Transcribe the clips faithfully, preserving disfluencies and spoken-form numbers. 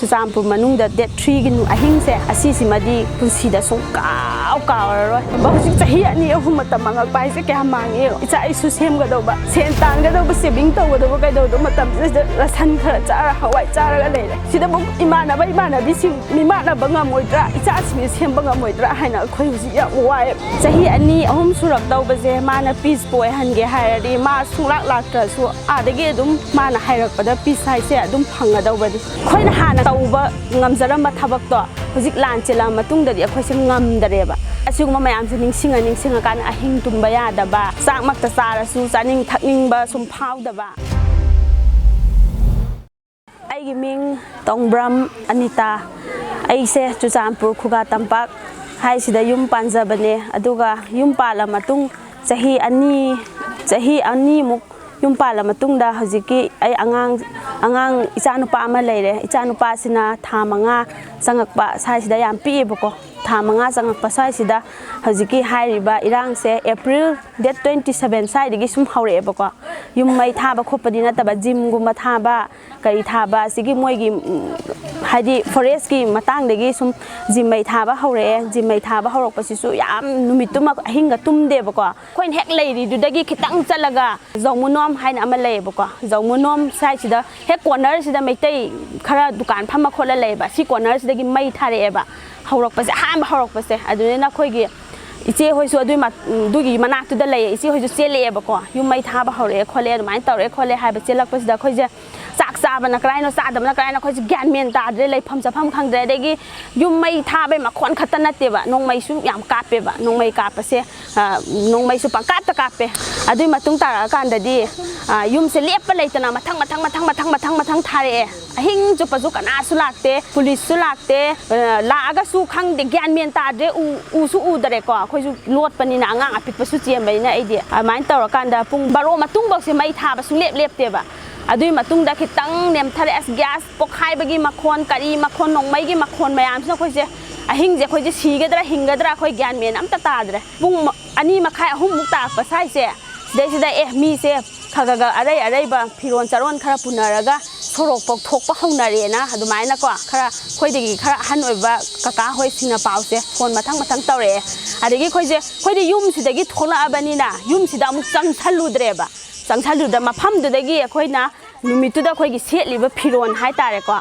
ꯆꯨꯔꯆꯥꯟꯄꯨꯔ ꯃꯅꯨꯡꯗ ꯗꯦꯠ ꯊ꯭ꯔꯤꯒꯤ ꯑꯍꯤꯡꯁꯦ ꯑꯁꯤꯁꯤꯃꯗꯤ ꯄꯨꯟꯁꯤꯗ ꯁꯨꯡ ꯀꯥꯎ ꯀꯥꯎꯔꯔꯣꯏ꯫ ꯍꯧꯖꯤꯛ ꯆꯍꯤ ꯑꯅꯤ ꯑꯍꯨꯝ ꯃꯇꯝ ꯃꯥꯡꯉꯛꯄ ꯍꯥꯏꯁꯦ ꯀꯌꯥꯝ ꯃꯥꯡꯉꯦ꯫ ꯏꯆꯥ ꯏꯁꯨ ꯁꯦꯝꯒꯗꯧꯕ, ꯁꯦꯟ ꯇꯥꯟꯒꯗꯧꯕ, ꯁꯦꯚꯤꯡ ꯇꯧꯒꯗꯧꯕ, ꯀꯩꯗꯧꯗꯧꯕ ꯃꯇꯝꯁꯤꯗ ꯔꯁꯟ ꯈꯔ ꯆꯥꯔ ꯍꯋꯥꯏ ꯆꯥꯔꯒ ꯂꯩꯔꯦ꯫ ꯁꯤꯗꯕꯨ ꯏꯃꯥꯟꯅꯕ ꯏꯃꯥꯟꯅꯕꯤꯁꯤꯡ ꯃꯤꯃꯥꯟꯅꯕ ꯉꯝꯃꯣꯏꯗ꯭ꯔꯥ, ꯏꯆꯥꯁꯤꯡꯁꯦ ꯁꯦꯝꯕ ꯉꯝꯃꯣꯏꯗ꯭ꯔꯥ ꯍꯥꯏꯅ ꯑꯩꯈꯣꯏ ꯍꯧꯖꯤꯛ ꯌꯥꯝ ꯋꯥꯏ꯫ ꯆꯍꯤ ꯑꯅꯤ ꯑꯍꯨꯝ ꯁꯨꯔꯛꯇꯧꯕꯁꯦ ꯃꯥꯅ ꯄꯤꯁꯄꯨ ꯑꯣꯏꯍꯟꯒꯦ ꯍꯥꯏꯔꯗꯤ ꯃꯥ ꯁꯨꯡꯂꯥꯛ ꯂꯥꯛꯇ꯭ꯔꯁꯨ ꯑꯥꯗꯒꯤ ꯑꯗꯨꯝ ꯃꯥꯅ ꯍꯥꯏꯔꯛꯄꯗ ꯄꯤꯁ ꯍꯥꯏꯁꯦ ꯑꯗꯨꯝ ꯐꯪꯒꯗꯧꯕꯅꯤ꯫ ꯑꯩꯈꯣꯏꯅ ꯍꯥꯟꯅ ꯇꯧꯕ ꯉꯝꯖꯔꯝꯕ ꯊꯕꯛꯇꯣ ꯍꯧꯖꯤꯛ ꯂꯥꯟ ꯆꯦꯜꯂꯛꯑ ꯃꯇꯨꯡꯗꯗꯤ ꯑꯩꯈꯣꯏꯁꯦ ꯉꯝꯗꯔꯦꯕ꯫ ꯑꯁꯤꯒꯨꯝꯕ ꯃꯌꯥꯝꯁꯦ ꯅꯤꯡꯁꯤꯡꯉ ꯅꯤꯡꯁꯤꯡꯉꯀꯥꯟꯗ ꯑꯍꯤꯡ ꯇꯨꯝꯕ ꯌꯥꯗꯕ, ꯆꯥꯛꯃꯛꯇ ꯆꯥꯔꯁꯨ ꯆꯥꯅꯤꯡ ꯊꯛꯅꯤꯡꯕ ꯁꯨꯝ ꯐꯥꯎꯗꯕ꯫ ꯑꯩꯒꯤ ꯃꯤꯡ ꯇꯣꯡꯕ꯭ꯔꯝ ꯑꯅꯤꯇꯥ꯫ ꯑꯩꯁꯦ ꯆꯨꯔꯆꯥꯟꯄꯨꯔ ꯈꯨꯒꯥ ꯇꯝꯄꯥꯛ ꯍꯥꯏꯁꯤꯗ ꯌꯨꯝ ꯄꯥꯟꯖꯕꯅꯦ꯫ ꯑꯗꯨꯒ ꯌꯨꯝ ꯄꯥꯜꯂ ꯃꯇꯨꯡ ꯆꯍꯤ ꯑꯅꯤ, ꯆꯍꯤ ꯑꯅꯤꯃꯨꯛ ꯌꯨꯝ ꯄꯥꯜꯂ ꯃꯇꯨꯡꯗ ꯍꯧꯖꯤꯛꯀꯤ ꯑꯩ ꯑꯉꯥꯡ, ꯑꯉꯥꯡ ꯏꯆꯥꯅꯨꯄꯥ ꯑꯃ ꯂꯩꯔꯦ꯫ ꯏꯆꯥꯅꯨꯄꯥꯁꯤꯅ ꯊꯥ ꯃꯉꯥ ꯆꯪꯉꯛꯄ ꯁ꯭ꯋꯥꯏꯁꯤꯗ ꯌꯥꯝ ꯄꯤꯛꯑꯦꯕꯀꯣ꯫ ꯊꯥ ꯃꯉꯥ ꯆꯪꯉꯛꯄ ꯁ꯭ꯋꯥꯏꯁꯤꯗ ꯍꯧꯖꯤꯛꯀꯤ ꯍꯥꯏꯔꯤꯕ ꯏꯔꯥꯡꯁꯦ ꯑꯦꯄ꯭ꯔꯤꯜ ꯗꯦꯠ ꯇ꯭ꯋꯦꯟꯇꯤ ꯁꯚꯦꯟ ꯁ꯭ꯋꯥꯏꯗꯒꯤ ꯁꯨꯝ ꯍꯧꯔꯛꯑꯦꯕꯀꯣ꯫ ꯌꯨꯝ ꯃꯩ ꯊꯥꯕ ꯈꯣꯠꯄꯗꯤ ꯅꯠꯇꯕ, ꯖꯤꯝꯒꯨꯝꯕ ꯊꯥꯕ, ꯀꯔꯤ ꯊꯥꯕ, ꯑꯁꯤꯒꯤ ꯃꯣꯏꯒꯤ, ꯎꯝ, ꯍꯥꯏꯗꯤ ꯐꯣꯔꯦꯁꯀꯤ ꯃꯇꯥꯡꯗꯒꯤ ꯁꯨꯝ ꯖꯤꯝ ꯃꯩ ꯊꯥꯕ ꯍꯧꯔꯛꯑꯦ꯫ ꯖꯤꯝ ꯃꯩ ꯊꯥꯕ ꯍꯧꯔꯛꯄꯁꯤꯁꯨ ꯌꯥꯝ ꯅꯨꯃꯤꯠꯇꯨꯃ ꯑꯍꯤꯡꯒ ꯇꯨꯝꯗꯦꯕꯀꯣ꯫ ꯑꯩꯈꯣꯏꯅ ꯍꯦꯛ ꯂꯩꯔꯤꯗꯨꯗꯒꯤ ꯈꯤꯇꯪ ꯆꯠꯂꯒ ꯖꯧꯃꯨꯅꯣꯝ ꯍꯥꯏꯅ ꯑꯃ ꯂꯩꯌꯦꯕꯀꯣ꯫ ꯖꯧꯃꯨꯅꯣꯝ ꯁ꯭ꯋꯥꯏꯁꯤꯗ ꯍꯦꯛ ꯀꯣꯔꯅꯔꯁꯤꯗ ꯃꯩꯇꯩ ꯈꯔ ꯗꯨꯀꯥꯟ ꯐꯝꯃ ꯈꯣꯠꯂ ꯂꯩꯌꯦꯕ꯫ ꯁꯤ ꯀꯣꯔꯅꯔꯁꯤꯗꯒꯤ ꯃꯩ ꯊꯥꯔꯛꯑꯦꯕ꯫ ꯍꯧꯔꯛꯄꯁꯦ, ꯑꯍꯥꯟꯕ ꯍꯧꯔꯛꯄꯁꯦ꯫ ꯑꯗꯨꯗꯨꯅ ꯑꯩꯈꯣꯏꯒꯤ ꯏꯆꯦ ꯍꯣꯏꯁꯨ ꯑꯗꯨꯏ ꯃ-, ꯑꯗꯨꯒꯤ ꯃꯅꯥꯛꯇꯨꯗ ꯂꯩꯌꯦ꯫ ꯏꯆꯦ ꯍꯣꯏꯁꯨ ꯆꯦꯜꯂꯛꯑꯦꯕꯀꯣ꯫ ꯌꯨꯝ ꯃꯩ ꯊꯥꯕ ꯍꯧꯔꯛꯑꯦ ꯈꯣꯠꯂꯦ, ꯑꯗꯨꯃꯥꯏꯅ ꯇꯧꯔꯛꯑꯦ ꯈꯣꯠꯂꯦ ꯍꯥꯏꯕ ꯆꯦꯜꯂꯛꯄꯁꯤꯗ ꯑꯩꯈꯣꯏꯁꯦ ꯆꯥꯛ ꯆꯥꯕꯅ ꯀꯔꯥꯏꯅꯣ, ꯆꯥꯗꯕꯅ ꯀꯔꯥꯏꯅꯣ, ꯑꯩꯈꯣꯏꯁꯦ ꯒ꯭ꯌꯥꯟ ꯃꯦꯟ ꯇꯥꯗ꯭ꯔꯦ, ꯂꯩꯐꯝ ꯆꯥꯐꯝ ꯈꯪꯗ꯭ꯔꯦ꯫ ꯑꯗꯒꯤ ꯌꯨꯝ ꯃꯩ ꯊꯥꯕꯩ ꯃꯈꯣꯟ ꯈꯛꯇ ꯅꯠꯇꯦꯕ, ꯅꯣꯡꯃꯩꯁꯨ ꯌꯥꯝ ꯀꯥꯞꯄꯦꯕ꯫ ꯅꯣꯡꯃꯩ ꯀꯥꯞꯄꯁꯦ, ꯑ, ꯅꯣꯡꯃꯩꯁꯨ ꯄꯪꯀꯥꯞꯇ ꯀꯥꯞꯄꯦ꯫ ꯑꯗꯨꯏ ꯃꯇꯨꯡ ꯇꯥꯔꯛꯑꯀꯥꯟꯗꯗꯤ, ꯑ, ꯌꯨꯝꯁꯦ ꯂꯦꯞꯄ ꯂꯩꯇꯅ ꯃꯊꯪ, ꯃꯊꯪ, ꯃꯊꯪ, ꯃꯊꯪ, ꯃꯊꯪ, ꯃꯊꯪ ꯊꯥꯔꯛꯑꯦ꯫ ꯑꯍꯤꯡ ꯆꯨꯞꯄꯁꯨ ꯀꯅꯥꯁꯨ ꯂꯥꯛꯇꯦ, ꯄꯨꯂꯤꯁꯁꯨ ꯂꯥꯛꯇꯦ, ꯑ, ꯂꯥꯛꯑꯒꯁꯨ ꯈꯪꯗꯦ, ꯒ꯭ꯌꯥꯟ ꯃꯦꯟ ꯇꯥꯗ꯭ꯔꯦ, ꯎ-, ꯎꯁꯨ ꯎꯗꯔꯦꯀꯣ꯫ ꯑꯩꯈꯣꯏꯁꯨ ꯂꯣꯠꯄꯅꯤꯅ, ꯑꯉꯥꯡ ꯑꯄꯤꯛꯄꯁꯨ ꯆꯦꯟꯕꯅꯤꯅ ꯑꯩꯗꯤ꯫ ꯑꯗꯨꯃꯥꯏꯅ ꯇꯧꯔꯀꯥꯟꯗ ꯄꯨꯡ ꯕꯥꯔꯣ ꯃꯇꯨꯡꯐꯧꯁꯦ ꯃꯩ ꯊꯥꯕ ꯁꯨꯡꯂꯦꯞ ꯂꯦꯞꯇꯦꯕ꯫ ꯑꯗꯨꯒꯤ ꯃꯇꯨꯡꯗ ꯈꯤꯇꯪ ꯅꯦꯝꯊꯔꯛꯑꯦ, ꯑꯁ, ꯒ꯭ꯌꯥꯁ ꯄꯣꯛꯈꯥꯏꯕꯒꯤ ꯃꯈꯣꯟ, ꯀꯔꯤ ꯃꯈꯣꯟ, ꯅꯣꯡꯃꯩꯒꯤ ꯃꯈꯣꯟ ꯃꯌꯥꯝꯁꯤꯅ ꯑꯩꯈꯣꯏꯁꯦ ꯑꯍꯤꯡꯁꯦ ꯑꯩꯈꯣꯏꯁꯦ ꯁꯤꯒꯗ꯭ꯔꯥ ꯍꯤꯡꯒꯗ꯭ꯔꯥ ꯑꯩꯈꯣꯏ ꯒ꯭ꯌꯥꯟ ꯃꯦꯟ ꯑꯝꯇ ꯇꯥꯗ꯭ꯔꯦ꯫ ꯄꯨꯡ ꯃ-, ꯑꯅꯤ ꯃꯈꯥꯏ, ꯑꯍꯨꯝꯃꯨꯛ ꯇꯥꯔꯛꯄ ꯁ꯭ꯋꯥꯏꯁꯦ, ꯁꯤꯗꯩꯁꯤꯗ, ꯑꯦ, ꯃꯤꯁꯦ ꯈꯔ ꯈꯔ ꯈꯔ ꯑꯔꯩ ꯑꯔꯩꯕ ꯐꯤꯔꯣꯜ ꯆꯥꯔꯣꯟ ꯈꯔ ꯄꯨꯅꯔꯒ ꯁꯣꯔꯣꯛꯐꯥꯎ ꯊꯣꯛꯄ ꯍꯧꯅꯔꯦꯅ ꯑꯗꯨꯃꯥꯏꯅꯀꯣ, ꯈꯔ ꯑꯩꯈꯣꯏꯗꯒꯤ ꯈꯔ ꯑꯍꯟ ꯑꯣꯏꯕ ꯀꯀꯥ ꯍꯣꯏꯁꯤꯡꯅ ꯄꯥꯎꯁꯦ ꯐꯣꯟ ꯃꯊꯪ ꯃꯊꯪ ꯇꯧꯔꯛꯑꯦ꯫ ꯑꯗꯒꯤ ꯑꯩꯈꯣꯏꯁꯦ, ꯑꯩꯈꯣꯏꯗꯤ ꯌꯨꯝꯁꯤꯗꯒꯤ ꯊꯣꯛꯂꯛꯑꯕꯅꯤꯅ ꯌꯨꯝꯁꯤꯗ ꯑꯃꯨꯛ ꯆꯪꯁꯜꯂꯨꯗ꯭ꯔꯦꯕ꯫ ꯆꯪꯁꯜꯂꯨꯗ ꯃꯐꯝꯗꯨꯗꯒꯤ ꯑꯩꯈꯣꯏꯅ ꯅꯨꯃꯤꯠꯇꯨꯗ ꯑꯩꯈꯣꯏꯒꯤ ꯁꯦꯠꯂꯤꯕ ꯐꯤꯔꯣꯜ ꯍꯥꯏꯇꯥꯔꯦꯀꯣ,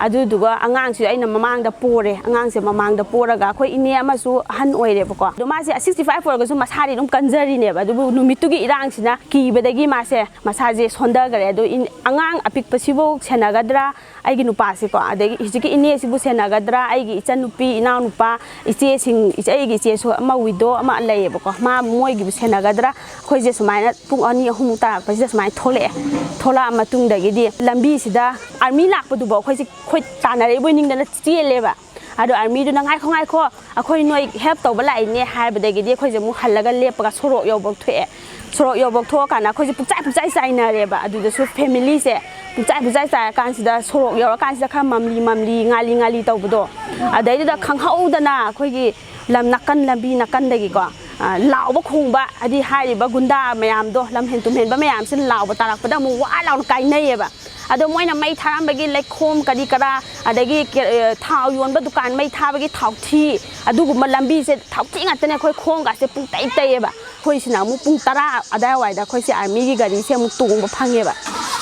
ꯑꯗꯨꯗꯨꯒ ꯑꯉꯥꯡꯁꯤ ꯑꯩꯅ ꯃꯃꯥꯡꯗ ꯄꯣꯔꯦ꯫ ꯑꯉꯥꯡꯁꯦ ꯃꯃꯥꯡꯗ ꯄꯣꯔꯒ, ꯑꯩꯈꯣꯏ ꯏꯅꯦ ꯑꯃꯁꯨ ꯑꯍꯟ ꯑꯣꯏꯔꯦꯕꯀꯣ, ꯑꯗꯣ ꯃꯥꯁꯦ sixty five ꯑꯣꯏꯔꯒꯁꯨ ꯃꯁꯥꯗꯤ ꯑꯗꯨꯝ ꯀꯟꯖꯔꯤꯅꯦꯕ꯫ ꯑꯗꯨꯕꯨ ꯅꯨꯃꯤꯠꯇꯨꯒꯤ ꯏꯔꯥꯡꯁꯤꯅ ꯀꯤꯕꯗꯒꯤ ꯃꯥꯁꯦ, ꯃꯁꯥꯁꯦ ꯁꯣꯟꯊꯈꯔꯦ꯫ ꯑꯗꯣ ꯏꯟ-, ꯑꯉꯥꯡ ꯑꯄꯤꯛꯄꯁꯤꯕꯨ ꯁꯦꯟꯅꯒꯗ꯭ꯔꯥ, ꯑꯩꯒꯤ ꯅꯨꯄꯥꯁꯤꯀꯣ, ꯑꯗꯒꯤ ꯍꯧꯖꯤꯛꯀꯤ ꯏꯅꯦꯁꯤꯕꯨ ꯁꯦꯟꯅꯒꯗ꯭ꯔꯥ, ꯑꯩꯒꯤ ꯏꯆꯟꯅꯨꯄꯤ, ꯏꯅꯥꯎꯅꯨꯄꯥ, ꯏꯆꯦꯁꯤꯡ, ꯏꯆꯦ, ꯑꯩꯒꯤ ꯏꯆꯦꯁꯨ ꯑꯃ widow ꯑꯃ ꯂꯩꯌꯦꯕꯀꯣ, ꯃꯥ ꯃꯣꯏꯒꯤꯕꯨ ꯁꯦꯟꯅꯒꯗ꯭ꯔꯥ, ꯑꯩꯈꯣꯏꯁꯦ ꯁꯨꯃꯥꯏꯅ ꯄꯨꯡ ꯑꯅꯤ ꯑꯍꯨꯝꯃꯨꯛ ꯇꯥꯔꯛꯄꯁꯤꯗ ꯁꯨꯃꯥꯏꯅ ꯊꯣꯛꯂꯛꯑꯦ꯫ ꯊꯣꯛꯂꯛꯑ ꯃꯇꯨꯡꯗꯒꯤꯗꯤ ꯂꯝꯕꯤꯁꯤꯗ army ꯂꯥꯛꯄꯗꯨꯐꯥꯎ ꯑꯩꯈꯣꯏꯁꯦ, ꯑꯩꯈꯣꯏ ꯇꯥꯟꯅꯔꯛꯏꯕꯣꯏ ꯅꯤꯡꯗꯅ ꯆꯦꯜꯂꯦꯕ꯫ ꯑꯗꯣ armyꯗꯨꯅ "ꯉꯥꯏꯈꯣ, ꯉꯥꯏꯈꯣ, ꯑꯩꯈꯣꯏ ꯅꯣꯏ help ꯇꯧꯕ ꯂꯥꯛꯏꯅꯦ" ꯍꯥꯏꯕꯗꯒꯤꯗꯤ ꯑꯩꯈꯣꯏꯁꯦ ꯑꯃꯨꯛ ꯍꯜꯂꯒ ꯂꯦꯞꯄꯒ ꯁꯣꯔꯣꯛ ꯌꯧꯕ ꯊꯣꯛꯑꯦ꯫ ꯁꯣꯔꯣꯛ ꯌꯧꯕ ꯊꯣꯛꯑꯀꯥꯟꯗ ꯑꯩꯈꯣꯏꯁꯦ ꯄꯨꯡꯆꯥꯏ ꯄꯨꯡꯆꯥꯏ ꯆꯥꯏꯅꯔꯦꯕ꯫ ꯑꯗꯨꯗꯁꯨ familyꯁꯦ ꯄꯨꯡꯆꯥꯏ ꯄꯨꯡꯆꯥꯏ ꯆꯥꯏꯔꯀꯥꯟꯁꯤꯗ, ꯁꯣꯔꯣꯛ ꯌꯧꯔꯀꯥꯟꯁꯤꯗ ꯈꯔ ꯃꯝꯂꯤ ꯃꯝꯂꯤ, ꯉꯥꯂꯤ ꯉꯥꯂꯤ ꯇꯧꯕꯗꯣ, ꯑꯗꯩꯗꯨꯗ ꯈꯪꯍꯧꯗꯅ ꯑꯩꯈꯣꯏꯒꯤ ꯂꯝ ꯅꯥꯀꯟ, ꯂꯝꯕꯤ ꯅꯥꯀꯟꯗꯒꯤꯀꯣ, ꯑ, ꯂꯥꯎꯕ ꯈꯣꯡꯕ, ꯍꯥꯏꯗꯤ ꯍꯥꯏꯔꯤꯕ ꯒꯨꯟꯗꯥ ꯃꯌꯥꯝꯗꯣ, ꯂꯝꯍꯦꯟ ꯇꯨꯝꯍꯦꯟꯕ ꯃꯌꯥꯝꯁꯤꯅ ꯂꯥꯎꯕ ꯇꯥꯔꯛꯄꯗ ꯑꯃꯨꯛ ꯋꯥ ꯂꯥꯎꯅ ꯀꯥꯏꯅꯩꯌꯦꯕ꯫ ꯑꯗꯣ ꯃꯣꯏꯅ ꯃꯩ ꯊꯥꯔꯝꯕꯒꯤ ꯂꯩꯈꯣꯝ ꯀꯔꯤ ꯀꯔꯥ, ꯑꯗꯒꯤ ꯀꯦ-, ꯑ, ꯊꯥꯎ ꯌꯣꯟꯕ ꯗꯨꯀꯥꯟ ꯃꯩ ꯊꯥꯕꯒꯤ ꯊꯥꯎꯊꯤ, ꯑꯗꯨꯒꯨꯝꯕ ꯂꯝꯕꯤꯁꯦ ꯊꯥꯎꯊꯤ ꯉꯥꯛꯇꯅꯦ꯫ ꯑꯩꯈꯣꯏ ꯈꯣꯡꯒꯥꯁꯦ ꯄꯨꯡꯇꯩ ꯇꯩꯌꯦꯕ꯫ ꯑꯩꯈꯣꯏꯁꯤꯅ ꯑꯃꯨꯛ ꯄꯨꯡ ꯇꯔꯥ ꯑꯗꯥꯏꯋꯥꯏꯗ ꯑꯩꯈꯣꯏꯁꯦ armyꯒꯤ ꯒꯥꯔꯤꯁꯦ ꯑꯃꯨꯛ ꯇꯣꯡꯕ ꯐꯪꯉꯦꯕ꯫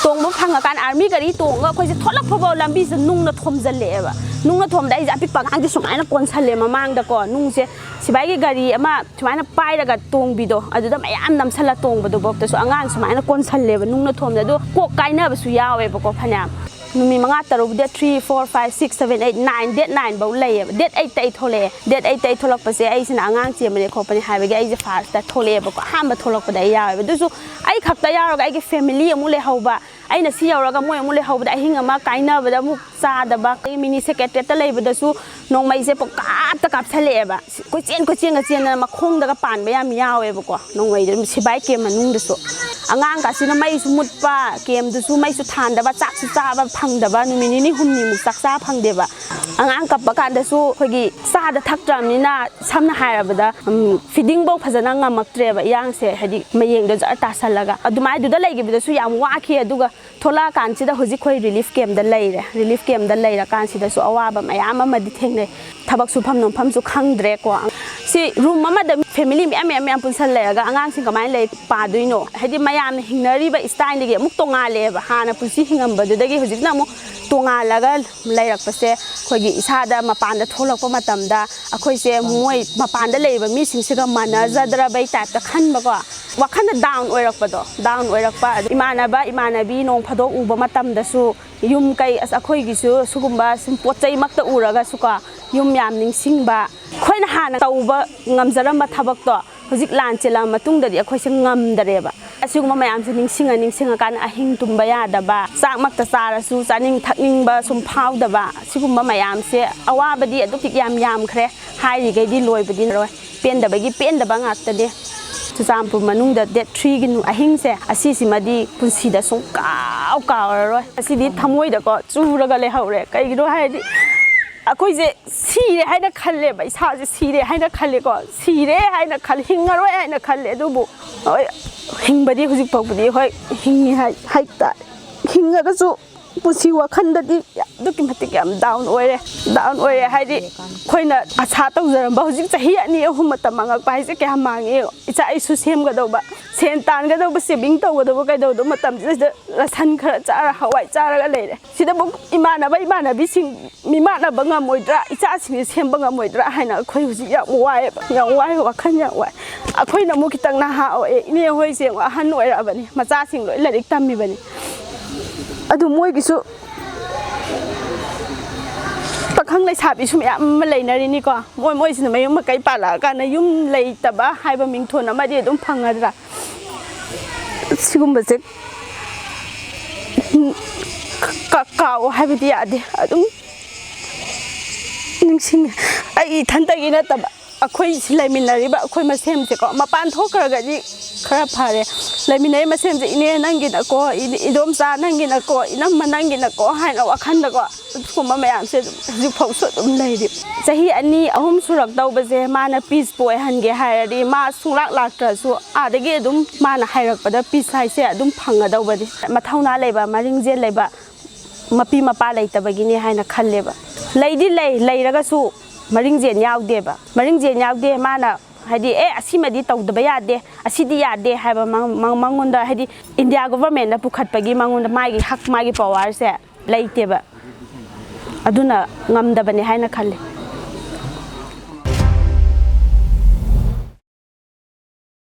ꯇꯣꯡꯕ ꯐꯪꯉꯀꯥꯟꯗ army ꯒꯥꯔꯤ ꯇꯣꯡꯉꯒ ꯑꯩꯈꯣꯏꯁꯦ ꯊꯣꯛꯂꯛꯄꯐꯥꯎ ꯂꯝꯕꯤꯁꯤꯗ ꯅꯨꯡꯅ ꯊꯣꯝꯖꯤꯜꯂꯛꯑꯦꯕ꯫ ꯅꯨꯡꯅ ꯊꯣꯝꯕꯗ ꯑꯩꯁꯦ ꯑꯄꯤꯛꯄ ꯑꯉꯥꯡꯁꯦ ꯁꯨꯃꯥꯏꯅ ꯀꯣꯟꯁꯜꯂꯦ ꯃꯃꯥꯡꯗꯀꯣ꯫ ꯅꯨꯡꯁꯦ ꯁꯤꯐꯥꯏꯒꯤ ꯒꯥꯔꯤ ꯑꯃ ꯁꯨꯃꯥꯏꯅ ꯄꯥꯏꯔꯒ ꯇꯣꯡꯕꯤꯗꯣ, ꯑꯗꯨꯗ ꯃꯌꯥꯝ ꯅꯝꯁꯜꯂ ꯇꯣꯡꯕꯗꯨꯐꯥꯎꯗꯁꯨ ꯑꯉꯥꯡ ꯁꯨꯃꯥꯏꯅ ꯀꯣꯟꯁꯜꯂꯦꯕ ꯅꯨꯡꯅ ꯊꯣꯝꯕꯗ꯫ ꯑꯗꯣ ꯀꯣꯛ ꯀꯥꯏꯅꯕꯁꯨ ꯌꯥꯎꯋꯦꯕꯀꯣ ꯐꯅꯌꯥꯝ꯫ ꯅꯨꯃꯤꯠ ꯃꯉꯥ ꯇꯔꯨꯛ, date three, four, five, six, seven, eight, nine, date nine ꯐꯧ ꯂꯩꯌꯦꯕ꯫ Date eightꯇ ꯑꯩ ꯊꯣꯛꯂꯛꯑꯦ꯫ Date eightꯇ ꯑꯩ ꯊꯣꯛꯂꯛꯄꯁꯦ, ꯑꯩꯁꯤꯅ ꯑꯉꯥꯡ ꯆꯦꯟꯕꯅꯦ ꯈꯣꯠꯄꯅꯦ ꯍꯥꯏꯕꯒꯤ ꯑꯩꯁꯦ firstꯇ ꯊꯣꯛꯂꯛꯑꯦꯕꯀꯣ꯫ ꯑꯍꯥꯟꯕ ꯊꯣꯛꯂꯛꯄꯗ ꯑꯩ ꯌꯥꯎꯋꯦꯕ꯫ ꯑꯗꯨꯁꯨ ꯑꯩ ꯈꯛꯇ ꯌꯥꯎꯔꯒ ꯑꯩꯒꯤ family ꯑꯃꯨꯛ ꯂꯩꯍꯧꯕ, ꯑꯩꯅ ꯁꯤ ꯌꯧꯔꯒ ꯃꯣꯏ ꯑꯃꯨꯛ ꯂꯩꯍꯧꯕꯗ ꯑꯍꯤꯡ ꯑꯃ ꯀꯥꯏꯅꯕꯗ ꯑꯃꯨꯛ ꯆꯥꯗꯕ꯫ ꯑꯩ mini secretariatꯇ ꯂꯩꯕꯗꯁꯨ ꯅꯣꯡꯃꯩꯁꯦ ꯄꯪꯀꯥꯞꯇ ꯀꯥꯞꯁꯜꯂꯛꯑꯦꯕ꯫ ꯀꯣꯏꯆꯦꯟ ꯀꯣꯏꯆꯦꯟꯒ ꯆꯦꯟꯗꯅ ꯃꯈꯣꯡꯗꯒ ꯄꯥꯟꯕ ꯌꯥꯝ ꯌꯥꯎꯋꯦꯕꯀꯣ, ꯅꯣꯡꯃꯩꯗ ꯑꯗꯨꯝ ꯁꯤꯕꯥꯏ ꯀꯦꯝ ꯃꯅꯨꯡꯗꯁꯨ꯫ ꯑꯉꯥꯡ ꯀꯥꯁꯤꯅ ꯃꯩꯁꯨ ꯃꯨꯠꯄ, ꯀꯦꯝꯗꯨꯁꯨ ꯃꯩꯁꯨ ꯊꯥꯟꯗꯕ, ꯆꯥꯛꯁꯨ ꯆꯥꯕ ꯐꯪꯗꯕ, ꯅꯨꯃꯤꯠ ꯅꯤꯅꯤ ꯍꯨꯝꯅꯤꯃꯨꯛ ꯆꯥꯛ ꯆꯥ ꯐꯪꯗꯦꯕ꯫ ꯑꯉꯥꯡ ꯀꯞꯄ ꯀꯥꯟꯗꯁꯨ ꯑꯩꯈꯣꯏꯒꯤ ꯆꯥꯗ ꯊꯛꯇ꯭ꯔꯕꯅꯤꯅ, ꯁꯝꯅ ꯍꯥꯏꯔꯕꯗ, ꯎꯝ, feeding ꯐꯧ ꯐꯖꯅ ꯉꯝꯃꯛꯇ꯭ꯔꯦꯕ, ꯏꯌꯥꯡꯁꯦ ꯍꯥꯏꯗꯤ ꯃꯌꯦꯡꯗꯣ ꯖꯔ ꯇꯥꯁꯜꯂꯒ꯫ ꯑꯗꯨꯃꯥꯏꯗꯨꯗ ꯂꯩꯈꯤꯕꯗꯁꯨ ꯌꯥꯝ ꯋꯥꯈꯤ꯫ ꯑꯗꯨꯒ ꯊꯣꯛꯂꯛꯑꯀꯥꯟꯁꯤꯗ ꯍꯧꯖꯤꯛ ꯑꯩꯈꯣꯏ ꯔꯤꯂꯤꯐ ꯀꯦꯝꯗ ꯂꯩꯔꯦ꯫ ꯔꯤꯂꯤꯐ ꯀꯦꯝꯗ ꯂꯩꯔꯀꯥꯟꯁꯤꯗꯁꯨ ꯑꯋꯥꯕ ꯃꯌꯥꯝ ꯑꯃꯗꯤ ꯊꯦꯡꯅꯩ꯫ ꯊꯕꯛ ꯁꯨꯐꯝ ꯅꯣꯝꯐꯝꯁꯨ ꯈꯪꯗ꯭ꯔꯦꯀꯣ꯫ ꯁꯤ ꯔꯨꯝ ꯑꯃꯗ ꯐꯦꯃꯤꯂꯤ ꯃꯌꯥꯝ, ꯃꯌꯥꯝ, ꯃꯌꯥꯝ ꯄꯨꯟꯁꯜꯂꯛꯑꯒ ꯑꯉꯥꯡꯁꯤꯡ ꯀꯃꯥꯏꯅ ꯂꯥꯏꯔꯤꯛ ꯄꯥꯗꯣꯏꯅꯣ? ꯍꯥꯏꯗꯤ ꯃꯌꯥꯝꯅ ꯍꯤꯡꯅꯔꯤꯕ ꯏꯁꯇꯥꯏꯜꯗꯒꯤ ꯑꯃꯨꯛ ꯇꯣꯡꯉꯥꯜꯂꯛꯑꯦꯕ꯫ ꯍꯥꯟꯅ ꯄꯨꯟꯁꯤ ꯍꯤꯡꯉꯝꯕꯗꯨꯗꯒꯤ ꯍꯧꯖꯤꯛꯅ ꯑꯃꯨꯛ ꯇꯣꯡꯉꯥꯜꯂꯒ ꯂꯩꯔꯛꯄꯁꯦ, ꯑꯩꯈꯣꯏꯒꯤ ꯏꯁꯥꯗ ꯃꯄꯥꯟꯗ ꯊꯣꯛꯂꯛꯄ ꯃꯇꯝꯗ ꯑꯩꯈꯣꯏꯁꯦ ꯃꯣꯏ ꯃꯄꯥꯟꯗ ꯂꯩꯔꯤꯕ ꯃꯤꯁꯤꯡꯁꯤꯒ ꯃꯥꯟꯅꯖꯗ꯭ꯔꯕꯩ ꯇꯥꯏꯞꯇ ꯈꯟꯕꯀꯣ, ꯋꯥꯈꯜꯗ ꯗꯥꯎꯟ ꯑꯣꯏꯔꯛꯄꯗꯣ, ꯗꯥꯎꯟ ꯑꯣꯏꯔꯛꯄ꯫ ꯑꯗꯨ ꯏꯃꯥꯟꯅꯕ ꯏꯃꯥꯟꯅꯕꯤ ꯅꯣꯡ ꯐꯥꯗꯣꯛ ꯎꯕ ꯃꯇꯝꯗꯁꯨ, ꯌꯨꯝ ꯀꯩ, ꯑꯁ, ꯑꯩꯈꯣꯏꯒꯤꯁꯨ ꯁꯤꯒꯨꯝꯕ ꯁꯨꯝ ꯄꯣꯠ ꯆꯩꯃꯛꯇ ꯎꯔꯒꯁꯨꯀꯣ, ꯌꯨꯝ ꯌꯥꯝ ꯅꯤꯡꯁꯤꯡꯕ꯫ ꯑꯩꯈꯣꯏꯅ ꯍꯥꯟꯅ ꯇꯧꯕ ꯉꯝꯖꯔꯝꯕ ꯊꯕꯛꯇꯣ ꯍꯧꯖꯤꯛ ꯂꯥꯟ ꯆꯦꯜꯂꯛꯑ ꯃꯇꯨꯡꯗꯗꯤ ꯑꯩꯈꯣꯏꯁꯦ ꯉꯝꯗꯔꯦꯕ꯫ ꯑꯁꯤꯒꯨꯝꯕ ꯃꯌꯥꯝꯁꯦ ꯅꯤꯡꯁꯤꯡꯉ ꯅꯤꯡꯁꯤꯡꯉꯀꯥꯟꯗ ꯑꯍꯤꯡ ꯇꯨꯝꯕ ꯌꯥꯗꯕ, ꯆꯥꯛꯃꯛꯇ ꯆꯥꯔꯁꯨ ꯆꯥꯅꯤꯡ ꯊꯛꯅꯤꯡꯕ ꯁꯨꯝ ꯐꯥꯎꯗꯕ, ꯁꯤꯒꯨꯝꯕ ꯃꯌꯥꯝꯁꯦ, ꯑꯋꯥꯕꯗꯤ ꯑꯗꯨꯛꯀꯤ ꯌꯥꯝ ꯌꯥꯝꯈ꯭ꯔꯦ, ꯍꯥꯏꯔꯤꯈꯩꯗꯤ ꯂꯣꯏꯕꯗꯤ ꯂꯣꯏ꯫ ꯄꯦꯟꯗꯕꯒꯤ ꯄꯦꯟꯗꯕ ꯉꯥꯛꯇꯅꯦ꯫ ꯆꯨꯔꯆꯥꯟꯄꯨꯔ ꯃꯅꯨꯡꯗ ꯗꯦꯠ ꯊ꯭ꯔꯤꯒꯤ ꯑꯍꯤꯡꯁꯦ, ꯑꯁꯤꯁꯤꯃꯗꯤ ꯄꯨꯟꯁꯤꯗ ꯁꯨꯡ ꯀꯥꯎ ꯀꯥꯎꯔꯔꯣꯏ꯫ ꯑꯁꯤꯗꯤ ꯊꯃꯣꯏꯗꯀꯣ ꯆꯨꯔꯒ ꯂꯩꯍꯧꯔꯦ꯫ ꯀꯩꯒꯤꯅꯣ ꯍꯥꯏꯔꯗꯤ ꯑꯩꯈꯣꯏꯁꯦ ꯁꯤꯔꯦ ꯍꯥꯏꯅ ꯈꯜꯂꯦꯕ, ꯏꯁꯥꯁꯦ ꯁꯤꯔꯦ ꯍꯥꯏꯅ ꯈꯜꯂꯦꯀꯣ, ꯁꯤꯔꯦ ꯍꯥꯏꯅ ꯈꯜꯂꯦ, ꯍꯤꯡꯉꯔꯣꯏ ꯍꯥꯏꯅ ꯈꯜꯂꯦ꯫ ꯑꯗꯨꯕꯨ ꯍꯣꯏ, ꯍꯤꯡꯕꯗꯤ ꯍꯧꯖꯤꯛ ꯐꯥꯎꯕꯗꯤ ꯍꯣꯏ ꯍꯤꯡꯉꯤ ꯍꯥꯏ, ꯍꯥꯏꯇꯥꯔꯦ꯫ ꯍꯤꯡꯉꯒꯁꯨ ꯄꯨꯟꯁꯤ ꯋꯥꯈꯜꯗꯗꯤ ꯑꯗꯨꯛꯀꯤ ꯃꯇꯤꯛ ꯌꯥꯝ ꯗꯥꯎꯟ ꯑꯣꯏꯔꯦ꯫ ꯗꯥꯎꯟ ꯑꯣꯏꯔꯦ ꯍꯥꯏꯗꯤ ꯑꯩꯈꯣꯏꯅ ꯑꯁꯥ ꯇꯧꯖꯔꯝꯕ, ꯍꯧꯖꯤꯛ ꯆꯍꯤ ꯑꯅꯤ ꯑꯍꯨꯝ ꯃꯇꯝ ꯃꯥꯡꯉꯛꯄ ꯍꯥꯏꯁꯦ ꯀꯌꯥꯝ ꯃꯥꯡꯉꯦ ꯌꯦꯡꯉꯣ꯫ ꯏꯆꯥ ꯏꯁꯨ ꯁꯦꯝꯒꯗꯧꯕ, ꯁꯦꯟ ꯇꯥꯟꯒꯗꯧꯕ, ꯁꯦꯚꯤꯡ ꯇꯧꯒꯗꯧꯕ, ꯀꯩꯗꯧꯗꯧꯕ ꯃꯇꯝꯁꯤꯗ ꯔꯁꯟ ꯈꯔ ꯆꯥꯔ, ꯍꯋꯥꯏ ꯆꯥꯔꯒ ꯂꯩꯔꯦ꯫ ꯁꯤꯗꯕꯨ ꯏꯃꯥꯟꯅꯕ ꯏꯃꯥꯟꯅꯕꯤꯁꯤꯡ ꯃꯤꯃꯥꯟꯅꯕ ꯉꯝꯃꯣꯏꯗ꯭ꯔꯥ, ꯏꯆꯥꯁꯤꯡꯁꯦ ꯁꯦꯝꯕ ꯉꯝꯃꯣꯏꯗ꯭ꯔꯥ ꯍꯥꯏꯅ ꯑꯩꯈꯣꯏ ꯍꯧꯖꯤꯛ ꯌꯥꯝ ꯋꯥꯏꯑꯦꯕ, ꯌꯥꯝ ꯋꯥꯏ, ꯋꯥꯈꯜ ꯌꯥꯝ ꯋꯥꯏ꯫ ꯑꯩꯈꯣꯏꯅ ꯑꯃꯨꯛ ꯈꯤꯇꯪ ꯅꯍꯥ ꯑꯣꯏꯌꯦ, ꯏꯅꯦ ꯍꯣꯏꯁꯦ ꯑꯃꯨꯛ ꯑꯍꯟ ꯑꯣꯏꯔꯛꯑꯕꯅꯤ, ꯃꯆꯥꯁꯤꯡ ꯂꯣꯏ ꯂꯥꯏꯔꯤꯛ ꯇꯝꯃꯤꯕꯅꯤ꯫ ꯑꯗꯨ ꯃꯣꯏꯒꯤꯁꯨ ꯄꯥꯈꯪ ꯂꯩꯁꯥꯕꯤꯁꯨ ꯃꯌꯥꯝ ꯑꯃ ꯂꯩꯅꯔꯤꯅꯤꯀꯣ꯫ ꯃꯣꯏ ꯃꯣꯏꯁꯤꯅ ꯃꯌꯨꯝ ꯃꯀꯩ ꯄꯥꯜꯂꯛꯑꯀꯥꯟꯗ ꯌꯨꯝ ꯂꯩꯇꯕ ꯍꯥꯏꯕ ꯃꯤꯡꯊꯣꯟ ꯑꯃꯗꯤ ꯑꯗꯨꯝ ꯐꯪꯒꯗ꯭ꯔꯥ? ꯁꯤꯒꯨꯝꯕꯁꯦ ꯀ-, ꯀꯥꯎ ꯍꯥꯏꯕꯗꯤ ꯌꯥꯗꯦ꯫ ꯑꯗꯨꯝ ꯅꯤꯡꯁꯤꯡꯉꯦ꯫ ꯑꯩ ꯏꯊꯟꯇꯒꯤ ꯅꯠꯇꯕ, ꯑꯩꯈꯣꯏ ꯁꯤ ꯂꯩꯃꯤꯟꯅꯔꯤꯕ ꯑꯩꯈꯣꯏ ꯃꯁꯦꯝꯁꯦꯀꯣ, ꯃꯄꯥꯟ ꯊꯣꯛꯈ꯭ꯔꯒꯗꯤ ꯈꯔ ꯐꯔꯦ꯫ ꯂꯩꯃꯤꯟꯅꯔꯤ ꯃꯁꯦꯝꯁꯦ, "ꯏꯅꯦ ꯅꯪꯒꯤꯅꯀꯣ, ꯏ- ꯏꯗꯣꯝꯆꯥ ꯅꯪꯒꯤꯅꯀꯣ, ꯏꯅꯝꯃ ꯅꯪꯒꯤꯅꯀꯣ" ꯍꯥꯏꯅ ꯋꯥꯈꯜꯗꯀꯣ, ꯑꯗꯨꯒꯨꯝꯕ ꯃꯌꯥꯝꯁꯦ ꯑꯗꯨꯝ ꯍꯧꯖꯤꯛꯐꯥꯎꯁꯨ ꯑꯗꯨꯝ ꯂꯩꯔꯤ꯫ ꯆꯍꯤ ꯑꯅꯤ ꯑꯍꯨꯝ ꯁꯨꯔꯛꯇꯧꯕꯁꯦ ꯃꯥꯅ ꯄꯤꯁꯄꯨ ꯑꯣꯏꯍꯟꯒꯦ ꯍꯥꯏꯔꯗꯤ, ꯃꯥ ꯁꯨꯡꯂꯥꯛ ꯂꯥꯛꯇ꯭ꯔꯁꯨ ꯑꯥꯗꯒꯤ ꯑꯗꯨꯝ ꯃꯥꯅ ꯍꯥꯏꯔꯛꯄꯗ ꯄꯤꯁ ꯍꯥꯏꯁꯦ ꯑꯗꯨꯝ ꯐꯪꯒꯗꯧꯕꯅꯤ꯫ ꯃꯊꯧꯅꯥ ꯂꯩꯕ, ꯃꯔꯤꯡꯖꯦꯜ ꯂꯩꯕ ꯃꯄꯤ ꯃꯄꯥ ꯂꯩꯇꯕꯒꯤꯅꯦ ꯍꯥꯏꯅ ꯈꯜꯂꯦꯕ꯫ ꯂꯩꯗꯤ ꯂꯩ, ꯂꯩꯔꯒꯁꯨ ꯃꯔꯤꯡꯖꯦꯜ ꯌꯥꯎꯗꯦꯕ꯫ ꯃꯔꯤꯡꯖꯦꯜ ꯌꯥꯎꯗꯦ꯫ ꯃꯥꯅ ꯍꯥꯏꯗꯤ, "ꯑꯦ, ꯑꯁꯤꯃꯗꯤ ꯇꯧꯗꯕ ꯌꯥꯗꯦ, ꯑꯁꯤꯗꯤ ꯌꯥꯗꯦ" ꯍꯥꯏꯕ ꯃꯉ- ꯃꯉ- ꯃꯉꯣꯟꯗ, ꯍꯥꯏꯗꯤ, ꯏꯟꯗꯤꯌꯥ ꯒꯣꯚꯔꯃꯦꯟꯅ ꯄꯨꯈꯠꯄꯒꯤ ꯃꯉꯣꯟꯗ ꯃꯥꯒꯤ ꯍꯛ, ꯃꯥꯒꯤ ꯄꯋꯥꯔꯁꯦ ꯂꯩꯇꯦꯕ꯫ ꯑꯗꯨꯅ ꯉꯝꯗꯕꯅꯦ ꯍꯥꯏꯅ ꯈꯜꯂꯦ꯫